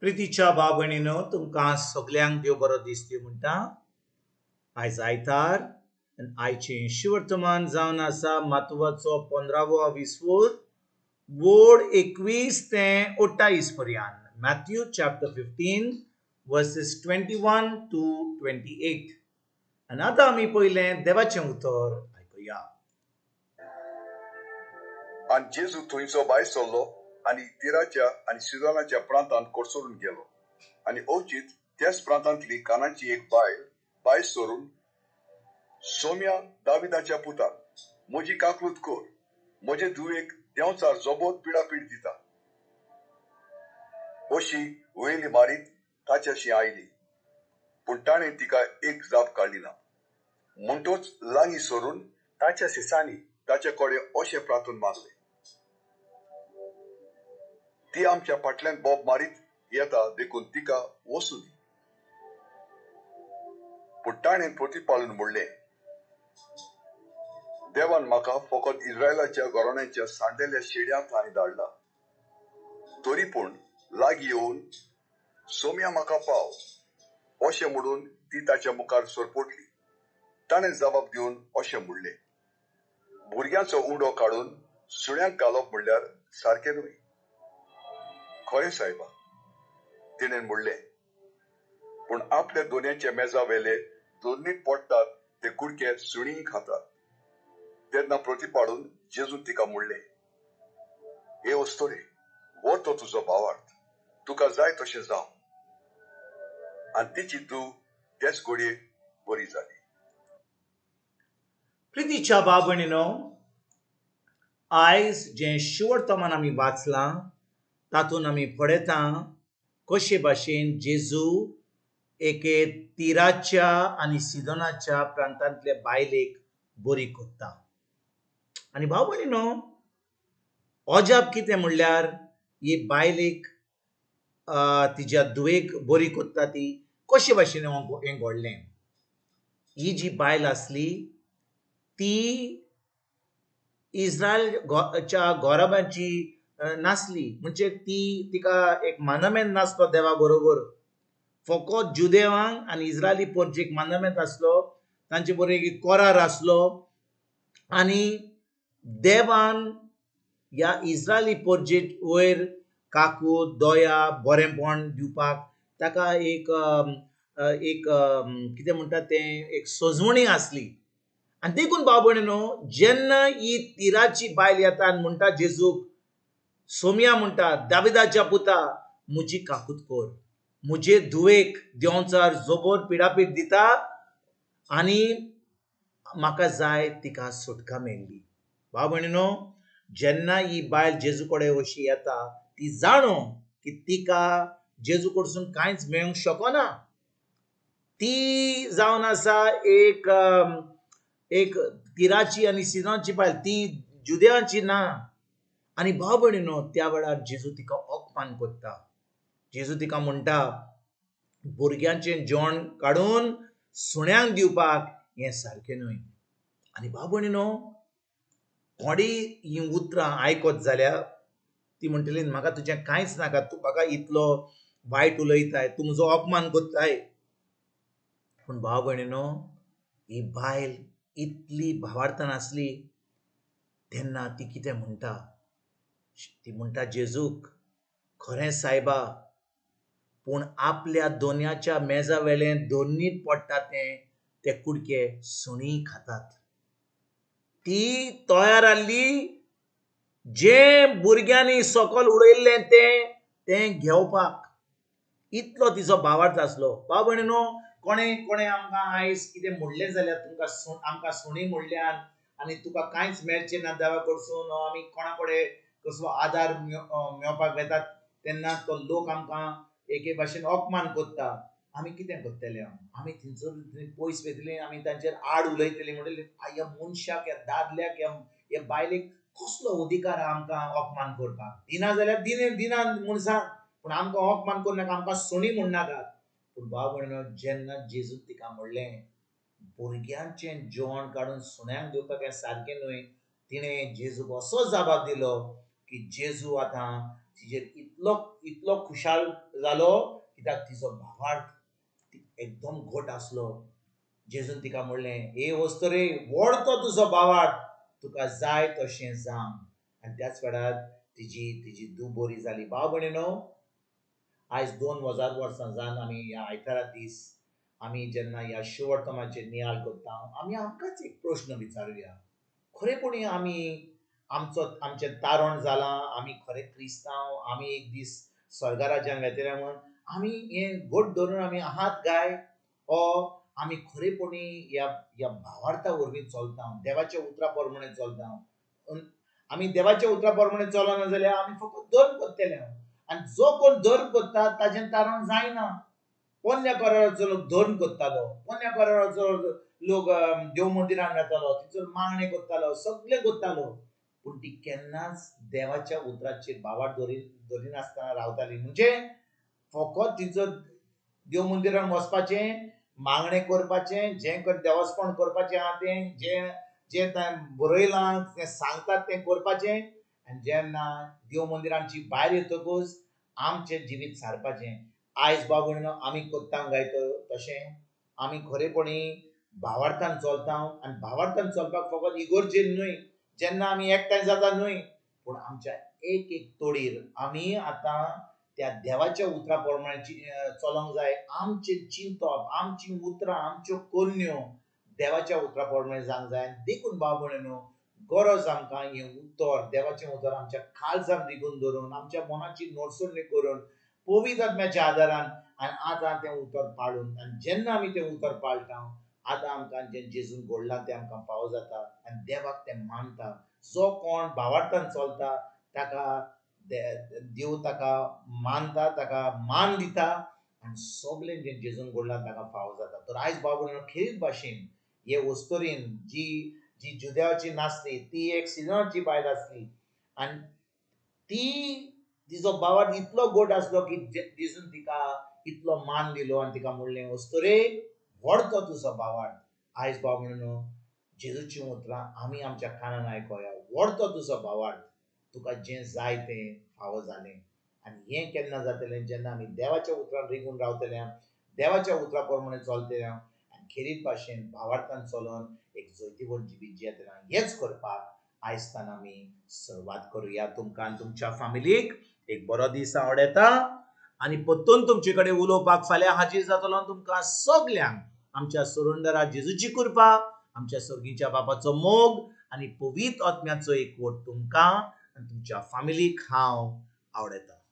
प्रितीच्या भाव भयणीनो, तुमकां सगल्यांक देव बरो दीस दिवं म्हणटा. आयज आयतार आनी आयचें शिवर्तमान जावन आसा मातुवाचो 15वो विस्वोर वोड 21 ते 28 पर्यंत. Matthew chapter 15 verses 21 to 28. आनी आतां आमी पयलें देवाचें उतर आयकुया. आनी जेजू थंयचो भायर सरलो आनी तिराच्या आनी सिदोनाच्या प्रांतांत कोसळून गेलो. आनी अवचीत त्याच प्रांतांतली कानाची एक बायल भायर सरून, सोम्या दाविदाच्या पुता, म्हजी काकलूत कर, म्हजे धुवेक देंवचार जबोत पिडापीड दिता, अशी वयली मारीत ताच्याशी आयली. पूण ताणें तिका एक जाप काडली ना. म्हणटोच लागीं सरून ताच्या सिसांनी ताचे कडेन अशें प्रार्थून मागलें, ती आमच्या फाटल्यान बोब मारीत येता, देखून तिका वचूं दी. पूण ताणें प्रतिपालून म्हणलें, देवान म्हाका फकत इस्रायलाच्या घराण्याच्या सांडलेल्या शेड्यांक हांवें धाडला. तरी पूण लागीं येवन सोम्या म्हाका पाव अशें म्हणून ती ताच्या मुखार सरपटली. ताणें जबाब दिवन अशें म्हणलें, भुरग्यांचो उंडो काडून सुण्यांक घालप म्हणल्यार सारकें न्हय. खरें सायबा, तिणें म्हणलें, पूण आपल्या दोनयांच्या मेजा वेले दोनीत पडटात ते कुडके सुणीं खातात. तेन्ना प्रतिपाडून जेजून तिका म्हणलें, हे अस्तोरे, व्हर तो तुजो भावार्थ, तुका जाय तशें जावं. आनी तिची धूव तेच घडये बरी जाली. प्रितीच्या भाव भयणीनो, आयज जें शिवर्तमान आमी वाचलां तातूंत आमी पळयता कशे भाशेन जेजू एके तिराच्या आनी सिदोनाच्या प्रांतांतले बायलेक बरी करता. आनी भाव भयणीनो, अजाप कितें म्हणल्यार ही बायलेक तिज्या धुवेक बरी करता ती कशे भाशेन हें घडलें. ही जी बायल आसली ती इस्रायलच्या गोराबांची नासली, म्हणजे ती तिका एक मानमेंत नासलो देवा बरोबर. फकत जुदेवांक आनी इस्रायली परजेक मानमेंत आसलो, तांचे बरोबर एक करार आसलो. आनी देवान ह्या इस्रायली परजे वयर काकू दया बरेंपण दिवपाक ताका एक एक कितें म्हणटा तें एक सजवणी आसली. आनी देखून भाव भयणीनो, जेन्ना ही तिराची बायल येता आनी म्हणटा जेजूक, सोम्या म्हणटा, दाविदाच्या पुता, म्हजी काकूत कर, म्हजे धुवेक देंवचार जबर पिडापीड दिता आनी म्हाका जाय तिका सुटका मेळ्ळी. भाव भयणीनो, जेन्ना ही बायल जेजू कडेन अशी येता ती जाणो की तिका जेजू कडसून कांयच मेळूंक शकना. ती जावन आसा एक एक तिराची आनी सिदोनाची बायल, ती जुदेवाची ना. आनी भाव भयणीनो, त्या वेळार जेजू तिका अपमान करता. जेजू तिका म्हणटा, भुरग्यांचें जेवण काडून सुण्यांक दिवपाक हें सारकें न्हय. आनी भाव भयणीनो, कोणी हीं उतरां आयकत जाल्यार ती म्हणटली, म्हाका तुजें कांयच नाका, तूं म्हाका इतलो वायट उलयताय, तूं म्हजो अपमान करताय. पूण भाव भयणीनो, ही बायल इतली भावार्थान आसली तेन्ना ती कितें म्हणटा, ती म्हणटा जेजूक, खरें सायबा, पूण आपल्या दोनयाच्या मेजा वेलें दोनीत पडटा तें ते कुडके सुणीं खातात. ती तयार आहली जें भुरग्यांनी सकल उडयल्लें तें तें घेवपाक. इतलो तिचो भावार्थ आसलो. भाव भयणीनो, कोणें कोणें आमकां आयज कितें म्हणलें जाल्यार तुमकां आमकां सुणी म्हणल्यान आनी तुका कांयच मेळचें ना देवा कडसून, आमी कोणा कडेन कसलो आदार मेळपाक वेतात तेन्ना तो लोक आमकां एके भाशेन अपमान करता. आमी कितें करतले? आमी थंयसर पयस वयतले, आमी तांचेर आड उलयतले, म्हणटले ह्या मनशाक, ह्या दादल्याक, ह्या बायलेक कसलो अधिकार आमकां अपमान करपाक? दिना जाल्यार दिना म्हूण सांग, पूण आमकां अपमान करूं नाका, आमकां सुणी म्हण नाकात. पूण भाव भयणीनो, जेन्ना जेजून तिका म्हणलें भुरग्यांचें जेवण काडून सुण्यांक दिवपाक हें सारकें न्हय, तिणें जेजूक असो जबाब दिलो की जेजू आतां तिजेर इतलो इतलो खुशाल जालो कित्याक तिजो भावार्थ एकदम घट आसलो. जेजून तिका म्हणलें, ए वस्तरे, व्हड तो तुजो भावार्थ, तुका जाय तशें जावं. आनी त्याच वेळार तिजी तिजी धूव बरी जाली. भाव भयणीनो, आयज 2000 वर्सां जावन आमी ह्या आयतारा दीस आमी जेन्ना ह्या शुवर्तमाचेर नियाळ करता, आमी आमकांच एक प्रश्न विचारुया, खरेपणी आमी आमचो आमचें तारण जालां, आमी खरें क्रिस्तांव, आमी एक दीस स्वर्गा राज्यान वेतले म्हूण आमी हें घट धरून आमी आहात काय, ओ आमी खरेपणी ह्या ह्या भावार्था वरवीं चलता, देवाच्या उतरा प्रमाणे चलता? आमी देवाच्या उतरा प्रमाणे चलना जाल्यार आमी फकत धर्म करतले, आनी जो कोण धर्म करता ताजें तारण जायना. पोन्न्या कराराचो लोक धर्म करतालो, पोन्न्या कराराचो लोक देव मंदिरान वेतालो, थंयसर मागणें करतालो, सगळें करतालो, पूण ती केन्नाच देवाच्या उतराचेर भावार्थ धरिनासतना रावताली. म्हणजे फकत तिचो देव मंदिरान वचपाचें, मागणें करपाचें, जें देवस्पण करपाचें आहा तें, जें जें तें बरयलां तें सांगतात तें करपाचें, आनी जेन्ना देव मंदिरांची भायर येतकूच आमचें जिवीत सारपाचें. आयज बाबू आमी करता काय तशें? आमी खरेपणी भावार्थान चलता, आनी भावार्थान चलपाक फकत इगोर्जेन न्हय, जेन्ना आमी एकठांय जाता न्हय, पूण आमच्या एक एक तोडीर आमी आतां त्या देवाच्या उतरा प्रमाणे चलोंक जाय. आमचें चिंतप, आमचीं उतरां, आमच्यो करण्यो देवाच्या उतरा प्रमाणे जावंक जाय. देखून बाबू न्हू, गरज आमकां हें उतर, देवाचें उतर आमच्या काळजान रिगून धरून, आमच्या मनाची नोटसणी करून, पवित्र आत्म्याच्या आदारान, आनी आतां तें उतर पाळून, आनी जेन्ना आमी तें उतर पाळटा, आतां आमकां जें जेजून घडलां तें आमकां फावो जाता आनी देवाक तें मानता. जो कोण भावार्थान चलता ताका देव ताका मानता, ताका मान दिता, आनी सगळें जें जेजून घडलां ताका फावो जाता. तर आयज बाबू खेरीत भाशेन हे वस्तुरीन जी जी जुदेवाची नासली, ती एक सिजनाची बायल आसली, आनी ती तिजो भावार्थ इतलो गोड आसलो की जेजून तिका इतलो मान दिलो आनी तिका म्हणलें, वस्तुरे, व्हड तो तुजो भावार्थ. आयज बाबू न्हू, जेजूचीं उतरां आमी आमच्या कानान आयकोया, व्हड तो तुजो भावार्थ, तुका जें जाय तें फावो जालें. आनी हें केन्ना जातलें? जेन्ना आमी देवाच्या उतरान रिगून रावतले, देवाच्या उतरा प्रमाणे चलतले, आनी खेरीत भाशेन भावार्थान चलोन एक जैतिवंत जिवीत जियेतले. हेंच करपाक आयजतान आमी सुरवात करुया. तुमकां आनी तुमच्या फामिलीक एक बरो दीस आवडटा, आनी परतून तुमचे कडेन उलोवपाक फाल्यां हाजीर जातलो. तुमकां सगल्यांक आमच्या सुरुंदरा जेजूची कृपा, आमच्या सर्गीच्या बापाचो मोग आनी पवित्र आत्म्याचो एकवट तुमकां आनी तुमच्या फामिलीक हांव आवडटा.